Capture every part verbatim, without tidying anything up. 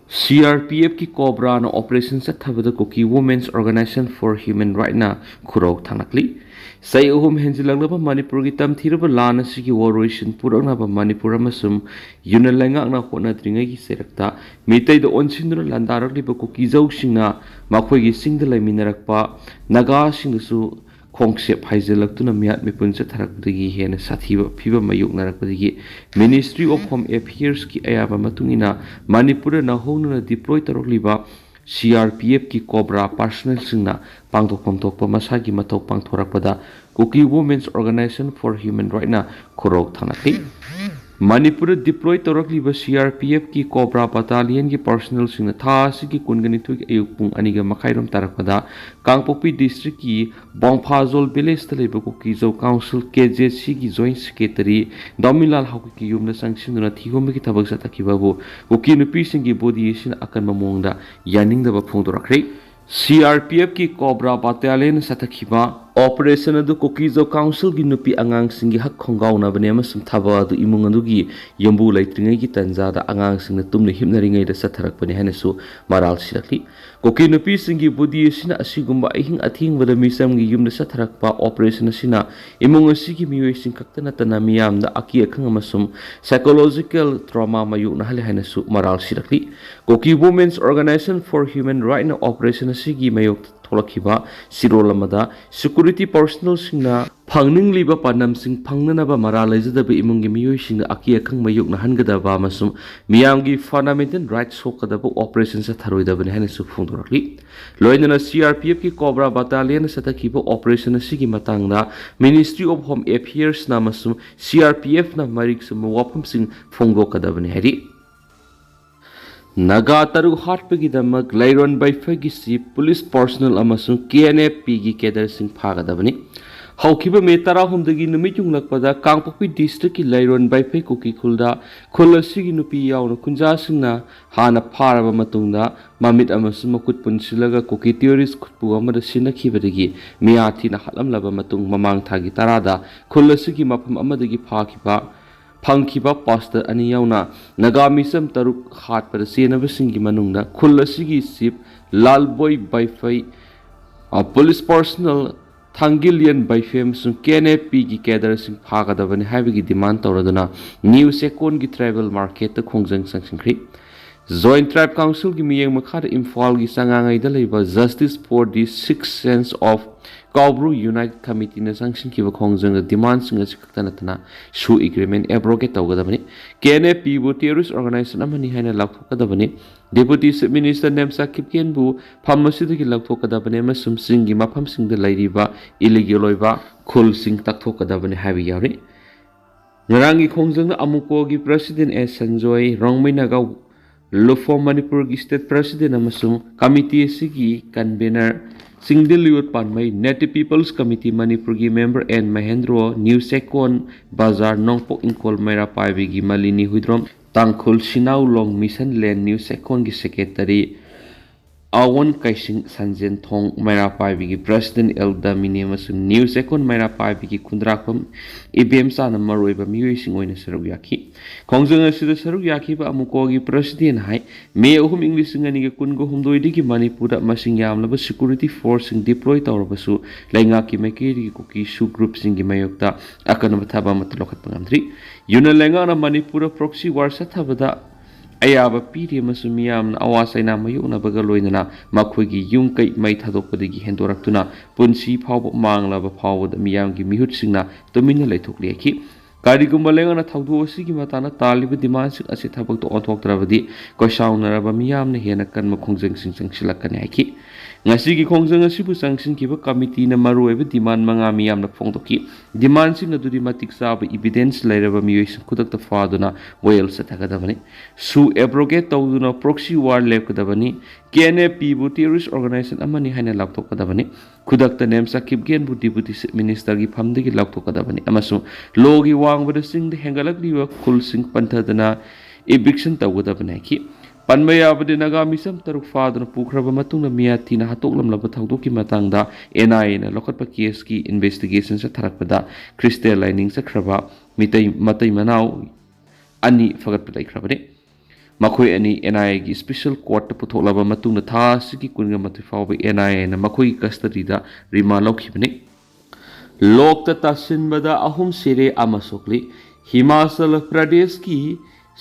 ꯁꯤ R P ꯑꯦꯐꯀꯤ ꯀꯣꯕ꯭ꯔꯥꯅ operation ꯆꯠꯊꯕꯗ ꯀꯨꯀꯤ Women's Organization for Human Rightꯅ ꯈꯨꯔꯧ ꯊꯥꯡꯂꯛꯂꯤ꯫ ꯆꯍꯤ ꯑꯍꯨꯝ ꯍꯦꯟꯖꯤꯜꯂꯛꯂꯕ ꯃꯅꯤꯄꯨꯔꯒꯤ ꯇꯝꯊꯤꯔꯕ ꯂꯥꯟ ꯑꯁꯤꯒꯤ ꯋꯥꯔꯣꯏꯁꯤꯟ ꯄꯨꯔꯛꯅꯕ ꯃꯅꯤꯄꯨꯔ ꯑꯃꯁꯨꯡ ꯌꯨꯅꯤꯌꯟ ꯂꯩꯉꯥꯛꯅ ꯍꯣꯠꯅꯗ꯭ꯔꯤꯉꯩꯒꯤ ꯆꯩꯔꯛꯇ ꯃꯤꯇꯩꯗ ꯑꯣꯟꯁꯤꯟꯗꯨꯅ ꯂꯥꯟꯗꯥꯔꯛꯂꯤꯕ ꯀꯨꯀꯤꯖꯧꯁꯤꯡꯅ ꯃꯈꯣꯏꯒꯤ ꯆꯤꯡꯗ ꯂꯩꯃꯤꯟꯅꯔꯛꯄ ꯅꯥꯒꯥꯁꯤꯡꯗꯁꯨ ꯈꯣꯡꯆꯦꯞ ꯍꯥꯏꯖꯤꯜꯂꯛꯇꯨꯅ ꯃꯤꯍꯥꯠ ꯃꯤꯄꯨꯟ ꯆꯠꯊꯔꯛꯄꯗꯒꯤ ꯍꯦꯟꯅ ꯁꯥꯊꯤꯕ ꯐꯤꯕꯝ ꯃꯥꯌꯣꯛꯅꯔꯛꯄꯗꯒꯤ Ministry of Home Affairsꯀꯤ ꯑꯌꯥꯕ ꯃꯇꯨꯡ ꯏꯟꯅ ꯃꯅꯤꯄꯨꯔꯗ ꯅꯧꯍꯧꯅꯅ deploy ꯇꯧꯔꯛꯂꯤꯕ ꯁꯤ ꯑꯥꯔ ꯄꯤ ꯑꯦꯐꯀꯤ ꯀꯣꯕ꯭ꯔꯥ personnelꯁꯤꯡꯅ ꯄꯥꯡꯊꯣꯛꯐꯝ ꯊꯣꯛꯄ ꯃꯁꯥꯒꯤ ꯃꯊꯧ ꯄꯥꯡꯊꯣꯔꯛꯄꯗ ꯀꯨꯀꯤ Women's Organization for Human Rightꯅ ꯈꯨꯔꯧ ꯊꯥꯡꯂꯛꯂꯤ꯫ ꯃꯅꯤꯄꯨꯔꯗ deploy ꯇꯧꯔꯛꯂꯤꯕ ꯁꯤ ꯑꯥꯔ ꯄꯤ ꯑꯦꯐꯀꯤ ꯀꯣꯕ꯭ꯔꯥ battalionꯒꯤ personnelꯁꯤꯡꯅ ꯊꯥ ꯑꯁꯤꯒꯤ ꯀꯨꯟꯒ ꯅꯤꯊꯣꯏꯒꯤ ꯑꯌꯨꯛ ꯄꯨꯡ ꯑꯅꯤꯒ ꯃꯈꯥꯏꯔꯣꯝ ꯇꯥꯔꯛꯄꯗ ꯀꯥꯡꯄꯣꯛꯄꯤ districtꯀꯤ ꯕꯣꯡꯐꯥꯖꯣꯜ villageꯇ ꯂꯩꯕ ꯀꯨꯀꯤꯖꯧ Council, ꯀꯦ ꯖꯦ ꯁꯤꯒꯤ Joint Secretary ꯗꯥꯎꯃꯤꯂꯥꯜ ꯍꯥꯎꯀꯤꯛꯀꯤ ꯌꯨꯝꯗ ꯆꯪꯁꯤꯟꯗꯨꯅ ꯊꯤꯍꯨꯝꯕꯒꯤ ꯊꯕꯛ ꯆꯠꯊꯈꯤꯕꯕꯨ ꯀꯨꯀꯤ ꯅꯨꯄꯤꯁꯤꯡꯒꯤ body ꯑꯁꯤꯅ ꯑꯀꯟꯕ ꯃꯑꯣꯡꯗ ꯌꯥꯅꯤꯡꯗꯕ ꯐꯣꯡꯗꯣꯔꯛꯈ꯭ꯔꯦ꯫ ꯁꯤ ꯑꯥꯔ ꯄꯤ ꯑꯦꯐꯀꯤ ꯀꯣꯕ꯭ꯔꯥ battalionꯅ ꯆꯠꯊꯈꯤꯕ operation ꯑꯗꯨ ꯀꯨꯀꯤꯖꯧ Councilꯒꯤ ꯅꯨꯄꯤ ꯑꯉꯥꯡꯁꯤꯡꯒꯤ ꯍꯛ ꯈꯣꯡꯒꯥꯎꯅꯕꯅꯤ ꯑꯃꯁꯨꯡ ꯊꯕꯛ ꯑꯗꯨ ꯏꯃꯨꯡ ꯑꯗꯨꯒꯤ ꯌꯨꯝꯕꯨ ꯂꯩꯇ꯭ꯔꯤꯉꯩꯒꯤ ꯇꯟꯖꯥꯗ ꯑꯉꯥꯡꯁꯤꯡꯅ ꯇꯨꯝꯅ ꯍꯤꯞꯅꯔꯤꯉꯩꯗ ꯆꯠꯊꯔꯛꯄꯅꯤ ꯍꯥꯏꯅꯁꯨ ꯃꯔꯥꯜ ꯁꯤꯔꯛꯂꯤ꯫ ꯀꯨꯀꯤ ꯅꯨꯄꯤꯁꯤꯡꯒꯤ body ꯑꯁꯤꯅ ꯑꯁꯤꯒꯨꯝꯕ ꯑꯍꯤꯡ ꯑꯊꯦꯡꯕꯗ ꯃꯤꯆꯝꯒꯤ ꯌꯨꯝꯗ ꯆꯠꯊꯔꯛꯄ operation ꯑꯁꯤꯅ ꯏꯃꯨꯡ ꯑꯁꯤꯒꯤ ꯃꯤꯑꯣꯏꯁꯤꯡ ꯈꯛꯇ ꯅꯠꯇꯅ ꯃꯤꯌꯥꯝꯗ ꯑꯀꯤ ꯑꯈꯪ ꯑꯃꯁꯨꯡ psychological trauma ꯃꯥꯌꯣꯛꯅꯍꯜꯂꯦ ꯍꯥꯏꯅꯁꯨ ꯃꯔꯥꯜ ꯁꯤꯔꯛꯂꯤ꯫ ꯀꯨꯀꯤ Women's Organization for Human Rightꯅ operation ꯑꯁꯤꯒꯤ ꯃꯥꯌꯣꯛꯇ ꯊꯣꯛꯂꯛꯈꯤꯕ ꯆꯦꯔꯣꯜ ꯑꯃꯗ security personnelꯁꯤꯡꯅ ꯐꯪꯅꯤꯡꯂꯤꯕ ꯄꯥꯟꯗꯝꯁꯤꯡ ꯐꯪꯅꯅꯕ ꯃꯔꯥꯜ ꯂꯩꯖꯗꯕ ꯏꯃꯨꯡꯒꯤ ꯃꯤꯑꯣꯏꯁꯤꯡꯗ ꯑꯀꯤ ꯑꯈꯪ ꯃꯥꯌꯣꯛꯅꯍꯟꯒꯗꯕ ꯑꯃꯁꯨꯡ ꯃꯤꯌꯥꯝꯒꯤ fundamental right ꯁꯣꯛꯀꯗꯕ operation ꯆꯠꯊꯔꯣꯏꯗꯕꯅꯤ ꯍꯥꯏꯅꯁꯨ ꯐꯣꯡꯗꯣꯔꯛꯂꯤ꯫ ꯂꯣꯏꯅꯅ ꯁꯤ ꯑꯥꯔ ꯄꯤ ꯑꯦꯐꯀꯤ ꯀꯣꯕ꯭ꯔꯥ battalionꯅ ꯆꯠꯊꯈꯤꯕ operation ꯑꯁꯤꯒꯤ ꯃꯇꯥꯡꯗ Ministry of Home Affairsꯅ ꯑꯃꯁꯨꯡ ꯁꯤ ꯑꯥꯔ ꯄꯤ ꯑꯦꯐꯅ ꯃꯔꯤꯛ ꯆꯨꯝꯕ ꯋꯥꯐꯝꯁꯤꯡ ꯐꯣꯡꯗꯣꯛꯀꯗꯕꯅꯤ ꯍꯥꯏꯔꯤ꯫ ꯅꯥꯒꯥ ꯇꯔꯨꯛ ꯍꯥꯠꯄꯒꯤꯗꯃꯛ ꯂꯩꯔꯣꯟ ꯕꯩꯐꯩꯒꯤ chief, police personnel ꯑꯃꯁꯨꯡ ꯀꯦ ꯑꯦꯟ ꯑꯦꯐ ꯄꯤꯒꯤ cadreꯁꯤꯡ ꯐꯥꯒꯗꯕꯅꯤ꯫ ꯍꯧꯈꯤꯕ ꯃꯦ ꯇꯔꯥꯍꯨꯝꯗꯣꯏꯒꯤ ꯅꯨꯃꯤꯠ ꯌꯨꯡꯂꯛꯄꯗ ꯀꯥꯡꯄꯣꯛꯄꯤ districtꯀꯤ ꯂꯩꯔꯣꯟ ꯕꯩꯐꯩ ꯀꯨꯀꯤ ꯈꯨꯜꯗ ꯈꯨꯜ ꯑꯁꯤꯒꯤ ꯅꯨꯄꯤ ꯌꯥꯎꯅ ꯈꯨꯟꯖꯥꯁꯤꯡꯅ ꯍꯥꯟꯅ ꯐꯥꯔꯕ ꯃꯇꯨꯡꯗ ꯃꯃꯤꯠ ꯑꯃꯁꯨꯡ ꯃꯈꯨꯠ ꯄꯨꯟꯁꯤꯜꯂꯒ ꯀꯨꯀꯤ terrorist ꯈꯨꯠꯄꯨ ꯑꯃꯗ ꯁꯤꯟꯅꯈꯤꯕꯗꯒꯤ ꯃꯤꯌꯥ ꯊꯤꯅ ꯍꯥꯠꯂꯝꯂꯕ ꯃꯇꯨꯡ ꯃꯃꯥꯡ ꯊꯥꯒꯤ ꯇꯔꯥꯗ ꯈꯨꯜ ꯑꯁꯤꯒꯤ ꯃꯐꯝ ꯑꯃꯗꯒꯤ ꯐꯥꯈꯤꯕ ꯐꯪꯈꯤꯕ ꯄꯥꯁꯇꯔ ꯑꯅꯤ ꯌꯥꯎꯅ ꯅꯥꯒꯥ ꯃꯤꯆꯝ ꯇꯔꯨꯛ ꯍꯥꯠꯄꯗ ꯆꯦꯟꯅꯕꯁꯤꯡꯒꯤ ꯃꯅꯨꯡꯗ ꯈꯨꯜ ꯑꯁꯤꯒꯤ ꯆꯤꯐ ꯂꯥꯜꯕꯣꯏ ꯕꯥꯏꯐꯩ, ꯑ, ꯄꯨꯂꯤꯁ ꯄꯥꯔꯁꯅꯦꯜ ꯊꯥꯡꯒꯤꯂꯤꯌꯟ ꯕꯥꯏꯐꯩ ꯑꯃꯁꯨꯡ ꯀꯦ ꯑꯦꯟ ꯑꯦ ꯄꯤꯒꯤ ꯀꯦꯗꯔꯁꯤꯡ ꯐꯥꯒꯗꯕꯅꯤ ꯍꯥꯏꯕꯒꯤ ꯗꯤꯃꯥꯟ ꯇꯧꯔꯗꯨꯅ ꯅ꯭ꯌꯨ ꯆꯦꯛꯀꯣꯟꯒꯤ ꯇ꯭ꯔꯥꯏꯕꯦꯜ ꯃꯥꯔꯀꯦꯠꯇ ꯈꯣꯡꯖꯪ ꯆꯪꯁꯤꯟꯈ꯭ꯔꯤ꯫ ꯖꯣꯏꯟ ꯇ꯭ꯔꯥꯏꯕ ꯀꯥꯎꯟꯁꯤꯜꯒꯤ ꯃꯤꯠꯌꯦꯡ ꯃꯈꯥꯗ ꯏꯝꯐꯥꯜꯒꯤ ꯆꯉꯥꯡꯉꯩꯗ ꯂꯩꯕ Justice for the Sixth Sense of Kaubru United Committeeꯅ ꯆꯪꯁꯤꯟꯈꯤꯕ ꯈꯣꯡꯖꯪꯗ ꯗꯤꯃꯥꯟꯁꯤꯡ ꯑꯁꯤ ꯈꯛꯇ ꯅꯠꯇꯅ ꯁꯨ ꯑꯦꯒ꯭ꯔꯤꯃꯦꯟ ꯑꯦꯕ꯭ꯔꯣꯒꯦꯠ ꯇꯧꯒꯗꯕꯅꯤ, ꯀꯦ ꯑꯦꯟ ꯑꯦ ꯄꯤꯕꯨ ꯇꯦꯔꯣꯔꯤꯁ ꯑꯣꯔꯒꯅꯥꯏꯖꯦꯁꯟ ꯑꯃꯅꯤ ꯍꯥꯏꯅ ꯂꯥꯎꯊꯣꯛꯀꯗꯕꯅꯤ, ꯗꯦꯄꯨꯇꯤ ꯆꯤꯐ ꯃꯤꯅꯤꯁꯇꯔ ꯅꯦꯝꯆꯥ ꯀꯤꯞꯒꯦꯟꯕꯨ ꯐꯝ ꯑꯁꯤꯗꯒꯤ ꯂꯧꯊꯣꯛꯀꯗꯕꯅꯤ ꯑꯃꯁꯨꯡ ꯆꯤꯡꯒꯤ ꯃꯐꯝꯁꯤꯡꯗ ꯂꯩꯔꯤꯕ ꯏꯂꯤꯒꯦꯜ ꯑꯣꯏꯕ ꯈꯨꯜꯁꯤꯡ ꯇꯛꯊꯣꯛꯀꯗꯕꯅꯤ ꯍꯥꯏꯕ ꯌꯥꯎꯔꯤ꯫ ꯉꯔꯥꯡꯒꯤ ꯈꯣꯡꯖꯪꯗ ꯑꯃꯨꯀꯣꯒꯤ ꯄ꯭ꯔꯁꯤꯗꯦꯟ ꯑꯦꯁ ꯁꯟꯖꯣꯏ, ꯔꯣꯡꯃꯩ ꯅꯥꯒꯥ ꯂꯨꯐꯣ ꯃꯅꯤꯄꯨꯔꯒꯤ ꯁ꯭ꯇꯦꯠ ꯄ꯭ꯔꯁꯤꯗꯦꯟ ꯑꯃꯁꯨꯡ ꯀꯃꯤꯇꯤ ꯑꯁꯤꯒꯤ ꯀꯟꯚꯦꯅꯔ ꯆꯤꯡꯗꯤꯂꯤꯌꯣꯠ ꯄꯥꯟꯃꯩ, Native People's Committee ꯃꯅꯤꯄꯨꯔꯒꯤ ꯃꯦꯝꯕꯔ ꯑꯦꯟ ꯃꯍꯦꯟꯗ꯭ꯔꯣ, ꯅ꯭ꯌꯨ ꯆꯦꯛꯀꯣꯟ ꯕꯖꯥꯔ, ꯅꯣꯡꯄꯣꯛ ꯏꯪꯈꯣꯜ ꯃꯩꯔꯥ ꯄꯥꯏꯕꯤꯒꯤ ꯃꯂꯤꯅꯤ ꯍꯨꯏꯗ꯭ꯔꯣꯝ, ꯇꯥꯡꯈꯨꯜ ꯁꯤꯅꯥꯎ ꯂꯣꯡ ꯃꯤꯁꯟ ꯂꯦꯟ ꯅ꯭ꯌꯨ ꯆꯦꯛꯀꯣꯟꯒꯤ ꯁꯦꯀ꯭ꯔꯦꯇꯔꯤ ꯑꯋꯣꯟ ꯀꯩꯁꯤꯡ ꯁꯟꯖꯦꯟꯊꯣꯡ, ꯃꯩꯔꯥ ꯄꯥꯏꯕꯤꯒꯤ ꯄ꯭ꯔꯁꯤꯗꯦꯟ ꯑꯦꯜ ꯗꯥꯃꯤꯅꯤ ꯑꯃꯁꯨꯡ ꯅ꯭ꯌꯨ ꯆꯦꯛꯀꯣꯟ ꯃꯩꯔꯥ ꯄꯥꯏꯕꯤꯒꯤ ꯈꯨꯟꯗ꯭ꯔꯥꯛꯄꯝ ꯏꯕꯦꯝꯆꯥꯅ ꯃꯔꯨꯑꯣꯏꯕ ꯃꯤꯑꯣꯏꯁꯤꯡ ꯑꯣꯏꯅ ꯁꯔꯨꯛ ꯌꯥꯈꯤ꯫ ꯈꯣꯡꯖꯪ ꯑꯁꯤꯗ ꯁꯔꯨꯛ ꯌꯥꯈꯤꯕ ꯑꯃꯨꯀꯣꯒꯤ ꯄ꯭ꯔꯁꯤꯗꯦꯟ ꯍꯥꯏ ꯃꯦ ꯑꯍꯨꯝ, ꯏꯪ ꯂꯤꯁꯤꯡ ꯑꯅꯤꯒ ꯀꯨꯟꯒ ꯍꯨꯝꯗꯣꯏꯗꯒꯤ ꯃꯅꯤꯄꯨꯔꯗ ꯃꯁꯤꯡ ꯌꯥꯝꯂꯕ ꯁꯦꯀ꯭ꯌꯨꯔꯤꯇꯤ ꯐꯣꯔꯁꯁꯤꯡ ꯗꯤꯄ꯭ꯂꯣꯏ ꯇꯧꯔꯕꯁꯨ ꯂꯩꯉꯥꯛꯀꯤ ꯃꯥꯏꯀꯩꯗꯒꯤ ꯀꯨꯀꯤ ꯁꯨ ꯒ꯭ꯔꯨꯞꯁꯤꯡꯒꯤ ꯃꯥꯌꯣꯛꯇ ꯑꯀꯟꯕ ꯊꯕꯛ ꯑꯃꯠꯇ ꯂꯧꯈꯠꯄ ꯉꯝꯗ꯭ꯔꯤ꯫ ꯌꯨꯅꯤꯌꯟ ꯂꯩꯉꯥꯛꯅ ꯃꯅꯤꯄꯨꯔꯗ ꯄ꯭ꯔꯣꯛꯁꯤ ꯋꯥꯔ ꯆꯠꯊꯕꯗ ꯑꯌꯥꯕ ꯄꯤꯔꯤ ꯑꯃꯁꯨꯡ ꯃꯤꯌꯥꯝꯅ ꯑꯋꯥ ꯆꯩꯅꯥ ꯃꯥꯌꯣꯛꯅꯕꯒ ꯂꯣꯏꯅꯅ ꯃꯈꯣꯏꯒꯤ ꯌꯨꯝ ꯀꯩ ꯃꯩ ꯊꯥꯗꯣꯛꯄꯗꯒꯤ ꯍꯦꯟꯗꯣꯔꯛꯇꯨꯅ ꯄꯨꯟꯁꯤ ꯐꯥꯎꯕ ꯃꯥꯡꯂꯕ ꯐꯥꯎꯕꯗ ꯃꯤꯌꯥꯝꯒꯤ ꯃꯤꯍꯨꯠꯁꯤꯡꯅ ꯇꯨꯃꯤꯟꯅ ꯂꯩꯊꯣꯛꯂꯤ ꯍꯥꯏꯈꯤ꯫ ꯀꯔꯤꯒꯨꯝꯕ ꯂꯩꯉꯥꯛꯅ ꯊꯧꯗꯣꯛ ꯑꯁꯤꯒꯤ ꯃꯇꯥꯡꯗ ꯇꯥꯜꯂꯤꯕ ꯗꯤꯃꯥꯟꯁꯤꯡ ꯑꯁꯤ ꯊꯕꯛꯇ ꯑꯣꯟꯊꯣꯛꯇ꯭ꯔꯕꯗꯤ ꯀꯣꯏꯁꯥꯎꯅꯔꯕ ꯃꯤꯌꯥꯝꯅ ꯍꯦꯟꯅ ꯀꯟꯕ ꯈꯣꯡꯖꯪꯁꯤꯡ ꯆꯪꯁꯤꯜꯂꯛꯀꯅꯤ ꯍꯥꯏꯈꯤ꯫ ꯉꯁꯤꯒꯤ ꯈꯣꯡꯖꯪ ꯑꯁꯤꯕꯨ ꯆꯪꯁꯤꯟꯈꯤꯕ ꯀꯃꯤꯇꯤꯅ ꯃꯔꯨꯑꯣꯏꯕ ꯗꯤꯃꯥꯟ ꯃꯉꯥ ꯃꯤꯌꯥꯝꯅ ꯐꯣꯡꯗꯣꯛꯈꯤ꯫ ꯗꯤꯃꯥꯟꯁꯤꯡ ꯑꯗꯨꯗꯤ ꯃꯇꯤꯛ ꯆꯥꯕ ꯏꯕꯤꯗꯦꯟꯁ ꯂꯩꯔꯕ ꯃꯤꯑꯣꯏꯁꯤꯡ ꯈꯨꯗꯛꯇ ꯐꯥꯗꯨꯅ ꯋꯥꯌꯦꯜ ꯆꯠꯊꯒꯗꯕꯅꯤ꯫ ꯁꯨ ꯑꯦꯕ꯭ꯔꯣꯒꯦꯠ ꯇꯧꯗꯨꯅ ꯄ꯭ꯔꯣꯛꯁꯤ ꯋꯥꯔ ꯂꯦꯞꯀꯗꯕꯅꯤ꯫ ꯀꯦ ꯑꯦꯟ ꯑꯦ ꯄꯤꯕꯨ ꯇꯦꯔꯣꯔꯤꯁ ꯑꯣꯔꯒꯅꯥꯏꯖꯦꯁꯟ ꯑꯃꯅꯤ ꯍꯥꯏꯅ ꯂꯥꯎꯊꯣꯛꯀꯗꯕꯅꯤ꯫ ꯈꯨꯗꯛꯇ ꯅꯦꯝꯆꯥ ꯀꯤꯞꯒꯦꯟꯕꯨ ꯗꯤꯄꯨꯇꯤ ꯆꯤꯐ ꯃꯤꯅꯤꯁꯇꯔꯒꯤ ꯐꯝꯗꯒꯤ ꯂꯧꯊꯣꯛꯀꯗꯕꯅꯤ ꯑꯃꯁꯨꯡ ꯂꯣꯒꯤ ꯋꯥꯡꯃꯗ ꯆꯤꯡꯗ ꯍꯦꯟꯒꯠꯂꯛꯂꯤꯕ ꯈꯨꯜꯁꯤꯡ ꯄꯟꯊꯗꯅ ꯏꯚꯤꯛꯁꯟ ꯇꯧꯒꯗꯕꯅꯤ ꯍꯥꯏꯈꯤ꯫ ꯄꯟꯕ ꯌꯥꯕꯗꯤ ꯅꯥꯒꯥ ꯃꯤꯆꯝ ꯇꯔꯨꯛ ꯐꯥꯗꯨꯅ ꯄꯨꯈ꯭ꯔꯕ ꯃꯇꯨꯡꯗ ꯃꯤꯌꯥꯊꯤꯅ ꯍꯥꯠꯇꯣꯛꯂꯝꯂꯕ ꯊꯧꯗꯣꯛꯀꯤ ꯃꯇꯥꯡꯗ ꯑꯦꯟ ꯑꯥꯏ ꯑꯦꯅ ꯂꯧꯈꯠꯄ ꯀꯦꯁꯀꯤ ꯏꯟꯚꯦꯁꯇꯤꯒꯦꯁꯟ ꯆꯠꯊꯔꯛꯄꯗ ꯈ꯭ꯔꯤꯁꯇꯤꯌꯥꯟ ꯂꯥꯏꯅꯤꯡ ꯆꯠꯈ꯭ꯔꯕ ꯃꯤꯇꯩ ꯃꯇꯩ ꯃꯅꯥꯎ ꯑꯅꯤ ꯐꯒꯠꯄ ꯂꯩꯈ꯭ꯔꯕꯅꯤ꯫ ꯃꯈꯣꯏ ꯑꯅꯤ ꯑꯦꯟ ꯑꯥꯏ ꯑꯦꯒꯤ ꯁ꯭ꯄꯦꯁꯦꯜ ꯀꯣꯔꯠꯇ ꯄꯨꯊꯣꯛꯂꯕ ꯃꯇꯨꯡꯗ ꯊꯥ ꯑꯁꯤꯒꯤ ꯀꯨꯟꯒ ꯃꯥꯊꯣꯏ ꯐꯥꯎꯕ ꯑꯦꯟ ꯑꯥꯏ ꯑꯦꯅ ꯃꯈꯣꯏꯒꯤ ꯀꯁꯇꯗꯤꯗ ꯔꯤꯃꯥꯟ ꯂꯧꯈꯤꯕꯅꯤ꯫ ꯂꯣꯛꯇ ꯇꯥꯁꯤꯟꯕꯗ ꯑꯍꯨꯝ ꯁꯤꯔꯦ, ꯑꯃ ꯁꯣꯛꯂꯤ꯫ ꯍꯤꯃꯥꯆꯜ ꯄ꯭ꯔꯗꯦꯁꯀꯤ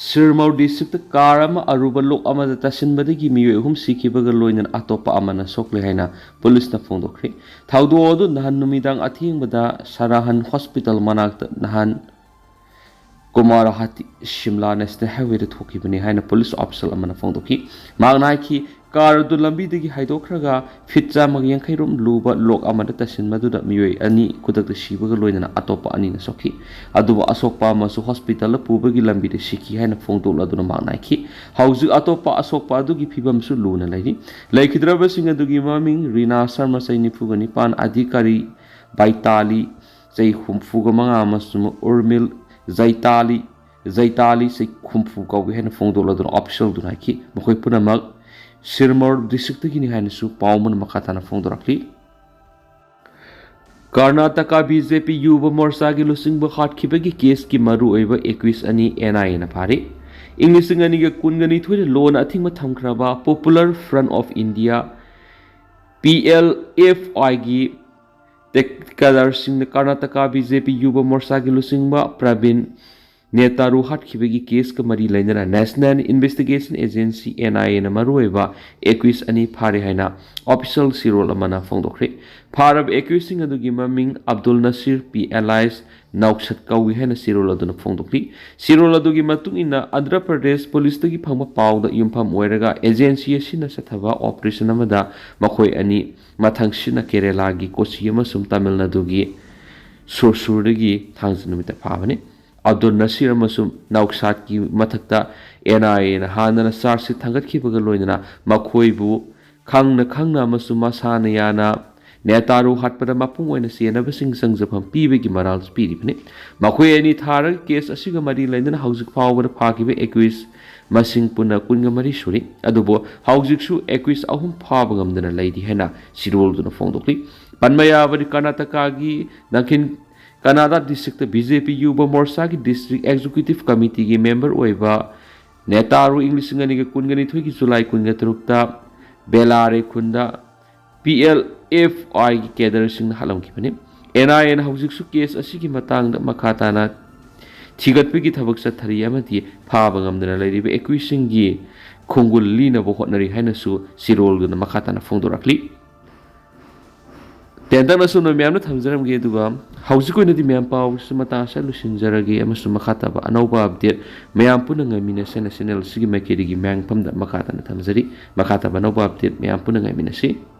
ꯁꯤꯔꯃꯧꯔ ꯗꯤꯁꯇ꯭ꯔꯤꯛꯇ ꯀꯥꯔ ꯑꯃ ꯑꯔꯨꯕ ꯂꯣꯛ ꯑꯃꯗ ꯇꯥꯁꯤꯟꯕꯗꯒꯤ ꯃꯤꯑꯣꯏ ꯑꯍꯨꯝ ꯁꯤꯈꯤꯕꯒ ꯂꯣꯏꯅꯅ ꯑꯇꯣꯞꯄ ꯑꯃꯅ ꯁꯣꯛꯂꯦ ꯍꯥꯏꯅ ꯄꯨꯂꯤꯁꯅ ꯐꯣꯡꯗꯣꯛꯈ꯭ꯔꯦ꯫ ꯊꯧꯗꯣꯛ ꯑꯗꯨ ꯅꯍꯥꯟ ꯅꯨꯃꯤꯗꯥꯡ ꯑꯊꯦꯡꯕꯗ ꯁꯔꯥꯍꯟ ꯍꯣꯁꯄꯤꯇꯥꯜ ꯃꯅꯥꯛꯇ ꯅꯍꯥꯟ ꯀꯨꯃꯥꯔꯍꯥꯇꯤ ꯁꯤꯝꯂꯥ ꯅꯦꯁꯅꯦꯜ ꯍꯥꯏꯋꯦꯗ ꯊꯣꯛꯈꯤꯕꯅꯤ ꯍꯥꯏꯅ ꯄꯨꯂꯤꯁ ꯑꯣꯐꯤꯁꯤꯌꯦꯜ ꯑꯃꯅ ꯐꯣꯡꯗꯣꯛꯈꯤ꯫ ꯃꯍꯥꯛꯅ ꯍꯥꯏꯈꯤ, ꯀꯥꯔ ꯑꯗꯨ ꯂꯝꯕꯤꯗꯒꯤ ꯍꯥꯏꯗꯣꯛꯈ꯭ꯔꯒ ꯐꯤꯠ ꯆꯥꯝꯃꯒ ꯌꯥꯡꯈꯩ ꯔꯣꯝ ꯂꯨꯕ ꯂꯣꯛ ꯑꯃꯗ ꯇꯥꯁꯤꯟꯕꯗꯨꯗ ꯃꯤꯑꯣꯏ ꯑꯅꯤ ꯈꯨꯗꯛꯇ ꯁꯤꯕꯒ ꯂꯣꯏꯅꯅ ꯑꯇꯣꯞꯄ ꯑꯅꯤꯅ ꯁꯣꯛꯈꯤ꯫ ꯑꯗꯨꯕꯨ ꯑꯁꯣꯛꯄ ꯑꯃꯁꯨ ꯍꯣꯁꯄꯤꯇꯥꯜꯗ ꯄꯨꯕꯒꯤ ꯂꯝꯕꯤꯗ ꯁꯤꯈꯤ ꯍꯥꯏꯅ ꯐꯣꯡꯗꯣꯛꯂꯗꯨꯅ ꯃꯍꯥꯛꯅ ꯍꯥꯏꯈꯤ, ꯍꯧꯖꯤꯛ ꯑꯇꯣꯞꯄ ꯑꯁꯣꯛꯄ ꯑꯗꯨꯒꯤ ꯐꯤꯕꯝꯁꯨ ꯂꯨꯅ ꯂꯩꯔꯤ꯫ ꯂꯩꯈꯤꯗ꯭ꯔꯕꯁꯤꯡ ꯑꯗꯨꯒꯤ ꯃꯃꯤꯡ ꯔꯤꯅꯥ ꯁꯔꯃ, ꯆꯍꯤ ꯅꯤꯐꯨꯒ ꯅꯤꯄꯥꯟ, ꯑꯙꯤꯀꯥꯔꯤ ꯕꯥꯏꯇꯥꯂꯤ, ꯆꯍꯤ ꯍꯨꯝꯐꯨꯒ ꯃꯉꯥ, ꯑꯃꯁꯨꯡ ꯎꯔꯃꯤꯜ ꯖꯩꯇꯥꯂꯤ, ꯖꯩꯇꯥꯂꯤ, ꯆꯍꯤ ꯍꯨꯝꯐꯨ ꯀꯧꯏ ꯍꯥꯏꯅ ꯐꯣꯡꯗꯣꯛꯂꯗꯨꯅ ꯑꯣꯐꯤꯁꯤꯌꯦꯜꯗꯨꯅ ꯍꯥꯏꯈꯤ꯫ ꯃꯈꯣꯏ ꯄꯨꯝꯅꯃꯛ ꯁꯤꯔꯃꯧꯔ ꯗꯤꯁꯇ꯭ꯔꯤꯛꯇꯒꯤꯅꯤ ꯍꯥꯏꯅꯁꯨ ꯄꯥꯎ ꯑꯃꯅ ꯃꯈꯥ ꯇꯥꯅ ꯐꯣꯡꯗꯣꯔꯛꯂꯤ꯫ ꯀꯔꯅꯥꯇꯀꯥ ꯕꯤ ꯖꯦ ꯄꯤ ꯌꯨꯕ ꯃꯣꯔꯆꯥꯒꯤ ꯂꯨꯆꯤꯡꯕ ꯍꯥꯠꯈꯤꯕꯒꯤ ꯀꯦꯁꯀꯤ ꯃꯔꯨꯑꯣꯏꯕ ꯑꯦꯀ꯭ꯌꯨꯁ ꯑꯅꯤ ꯑꯦꯟ ꯑꯥꯏ ꯑꯦꯅ ꯐꯥꯔꯦ꯫ ꯏꯪ ꯂꯤꯁꯤꯡ ꯑꯅꯤꯒ ꯀꯨꯟꯒ ꯅꯤꯊꯣꯏꯗ ꯂꯣꯟꯅ ꯑꯊꯤꯡꯕ ꯊꯝꯈ꯭ꯔꯕ Popular Front of India, P L F ꯑꯥꯏꯒꯤ ꯀꯦꯗꯔꯁꯤꯡꯅ ꯀꯔꯅꯥꯇꯀꯥ ꯕꯤ ꯖꯦ ꯄꯤ ꯌꯨꯕ ꯃꯣꯔꯆꯥꯒꯤ ꯂꯨꯆꯤꯡꯕ ꯄ꯭ꯔꯕꯤꯟ ꯅꯦꯇꯥꯔꯨ ꯍꯥꯠꯈꯤꯕꯒꯤ ꯀꯦꯁꯀ ꯃꯔꯤ ꯂꯩꯅꯅ ꯅꯦꯁꯅꯦꯜ ꯏꯟꯚꯦꯁꯇꯤꯒꯦꯁꯟ ꯑꯦꯖꯦꯟꯁꯤ, ꯑꯦꯟ ꯑꯥꯏ ꯑꯦꯅ ꯃꯔꯨꯑꯣꯏꯕ ꯑꯦꯀ꯭ꯌꯨꯁ ꯑꯅꯤ ꯐꯥꯔꯦ ꯍꯥꯏꯅ ꯑꯣꯐꯤꯁꯤꯌꯦꯜ ꯁꯤꯔꯣꯜ ꯑꯃꯅ ꯐꯣꯡꯗꯣꯛꯈ꯭ꯔꯦ꯫ ꯐꯥꯔꯕ ꯑꯦꯀ꯭ꯌꯨꯁꯁꯤꯡ ꯑꯗꯨꯒꯤ ꯃꯃꯤꯡ ꯑꯕꯗꯨꯜ ꯅꯁꯤꯔ, ꯄꯤ ꯑꯦꯂꯥꯏꯁ ꯅꯧꯁꯠ ꯀꯧꯏ ꯍꯥꯏꯅ ꯁꯤꯔꯣꯜ ꯑꯗꯨꯅ ꯐꯣꯡꯗꯣꯛꯂꯤ꯫ ꯁꯤꯔꯣꯜ ꯑꯗꯨꯒꯤ ꯃꯇꯨꯡ ꯏꯟꯅ, ꯑꯟꯙ꯭ꯔ ꯄ꯭ꯔꯗꯦꯁ ꯄꯨꯂꯤꯁꯇꯒꯤ ꯐꯪꯕ ꯄꯥꯎꯗ ꯌꯨꯝꯐꯝ ꯑꯣꯏꯔꯒ ꯑꯦꯖꯦꯟꯁꯤ ꯑꯁꯤꯅ ꯆꯠꯊꯕ ꯑꯣꯄꯔꯦꯁꯟ ꯑꯃꯗ ꯃꯈꯣꯏ ꯑꯅꯤ ꯃꯊꯪꯁꯤꯠꯅ ꯀꯦꯔꯦꯂꯥꯒꯤ ꯀꯣꯆꯤ ꯑꯃꯁꯨꯡ ꯇꯥꯃꯤꯜ ꯅꯥꯗꯨꯒꯤ ꯁꯨꯔꯁꯨꯔꯗꯒꯤ ꯊꯥꯡꯖ ꯅꯨꯃꯤꯠꯇ ꯐꯥꯕꯅꯤ꯫ ꯑꯕꯗꯨꯜ ꯅꯁꯤꯔ ꯑꯃꯁꯨꯡ ꯅꯧꯁꯥꯠꯀꯤ ꯃꯊꯛꯇ ꯑꯦꯟ ꯑꯥꯏ ꯑꯦꯅ ꯍꯥꯟꯅꯅ ꯆꯥꯔꯖ ꯁꯤꯠ ꯊꯥꯡꯒꯠꯈꯤꯕꯒ ꯂꯣꯏꯅꯅ ꯃꯈꯣꯏꯕꯨ ꯈꯪꯅ ꯈꯪꯅ ꯑꯃꯁꯨꯡ ꯃꯁꯥꯅ ꯌꯥꯅ ꯅꯦꯇꯥꯔꯨ ꯍꯥꯠꯄꯗ ꯃꯄꯨꯡ ꯑꯣꯏꯅ ꯆꯦꯟꯅꯕꯁꯤꯡ ꯆꯪꯖꯐꯝ ꯄꯤꯕꯒꯤ ꯃꯔꯥꯜ ꯄꯤꯔꯤꯕꯅꯤ꯫ ꯃꯈꯣꯏ ꯑꯅꯤ ꯊꯥꯔꯒ ꯀꯦꯁ ꯑꯁꯤꯒ ꯃꯔꯤ ꯂꯩꯅꯅ ꯍꯧꯖꯤꯛ ꯐꯥꯎꯕꯗ ꯐꯥꯈꯤꯕ ꯑꯦꯀ꯭ꯌꯨꯁ ꯃꯁꯤꯡ ꯄꯨꯟꯅ ꯀꯨꯟꯒ ꯃꯔꯤ ꯁꯨꯔꯤ꯫ ꯑꯗꯨꯕꯨ ꯍꯧꯖꯤꯛꯁꯨ accused ꯑꯍꯨꯝ ꯐꯥꯕ ꯉꯝꯗꯅ ꯂꯩꯔꯤ ꯍꯥꯏꯅ ꯁꯤꯔꯣꯜꯗꯨꯅ ꯐꯣꯡꯗꯣꯛꯂꯤ꯫ ꯄꯟꯕ ꯌꯥꯕꯗꯤ ꯀꯔꯅꯥꯇꯀꯥꯒꯤ ꯗꯛꯈꯤꯟ ꯀꯅꯥꯗꯥ ꯗꯤꯁꯇ꯭ꯔꯤꯛꯇ BJP ꯌꯨꯕ ꯃꯣꯔꯆꯥꯒꯤ ꯗꯤꯁꯇ꯭ꯔꯤꯛ ꯑꯦꯛꯖꯤꯀ꯭ꯌꯨꯇꯤꯚ ꯀꯃꯤꯇꯤꯒꯤ ꯃꯦꯝꯕꯔ ꯑꯣꯏꯕ ꯅꯦꯇꯥꯔꯨ ꯏꯪ ꯂꯤꯁꯤꯡ ꯑꯅꯤꯒ ꯀꯨꯟꯒ ꯅꯤꯊꯣꯏꯒꯤ ꯖꯨꯂꯥꯏ ꯀꯨꯟꯒ ꯇꯔꯨꯛꯇ ꯕꯦꯂꯥꯔꯦ ꯈꯨꯟꯗ PLFIꯒꯤ ꯀꯦꯗꯔꯁꯤꯡꯅ ꯍꯥꯠꯂꯝꯈꯤꯕꯅꯤ꯫ NIAꯅ ꯍꯧꯖꯤꯛꯁꯨ ꯀꯦꯁ ꯑꯁꯤꯒꯤ ꯃꯇꯥꯡꯗ ꯃꯈꯥ ꯇꯥꯅ ꯊꯤꯒꯠꯄꯒꯤ ꯊꯕꯛ ꯆꯠꯊꯔꯤ ꯑꯃꯗꯤ ꯐꯥꯕ ꯉꯝꯗꯅ ꯂꯩꯔꯤꯕ accused ꯁꯤꯡꯒꯤ ꯈꯣꯡꯒꯨꯜ ꯂꯤꯅꯕ ꯍꯣꯠꯅꯔꯤ ꯍꯥꯏꯅꯁꯨ ꯁꯤꯔꯣꯜꯗꯨꯅ ꯃꯈꯥ ꯇꯥꯅ ꯐꯣꯡꯗꯣꯔꯛꯂꯤ꯫ ꯇꯦꯟꯇꯛꯅ ꯁꯨꯝꯅ ꯃꯌꯥꯝꯅ ꯊꯝꯖꯔꯝꯒꯦ, ꯑꯗꯨꯒ ꯍꯧꯖꯤꯛ ꯑꯣꯏꯅꯗꯤ ꯃꯌꯥꯝ ꯄꯥꯎꯁꯤ ꯃꯇꯥꯡ ꯑꯁꯤꯗ ꯂꯣꯏꯁꯤꯟꯖꯔꯒꯦ, ꯑꯃꯁꯨꯡ ꯃꯈꯥ ꯇꯥꯕ ꯑꯅꯧꯕ update ꯃꯌꯥꯝ ꯄꯨꯟꯅ ꯉꯥꯏꯃꯤꯟꯅꯁꯦꯅ channel ꯑꯁꯤꯒꯤ ꯃꯥꯏꯀꯩꯗꯒꯤ ꯃꯌꯥꯝꯐꯝꯗ ꯃꯈꯥ ꯇꯥꯅ ꯊꯝꯖꯔꯤ꯫ ꯃꯈꯥ ꯇꯥꯕ ꯑꯅꯧꯕ update ꯃꯌꯥꯝ ꯄꯨꯟꯅ ꯉꯥꯏꯃꯤꯟꯅꯁꯤ꯫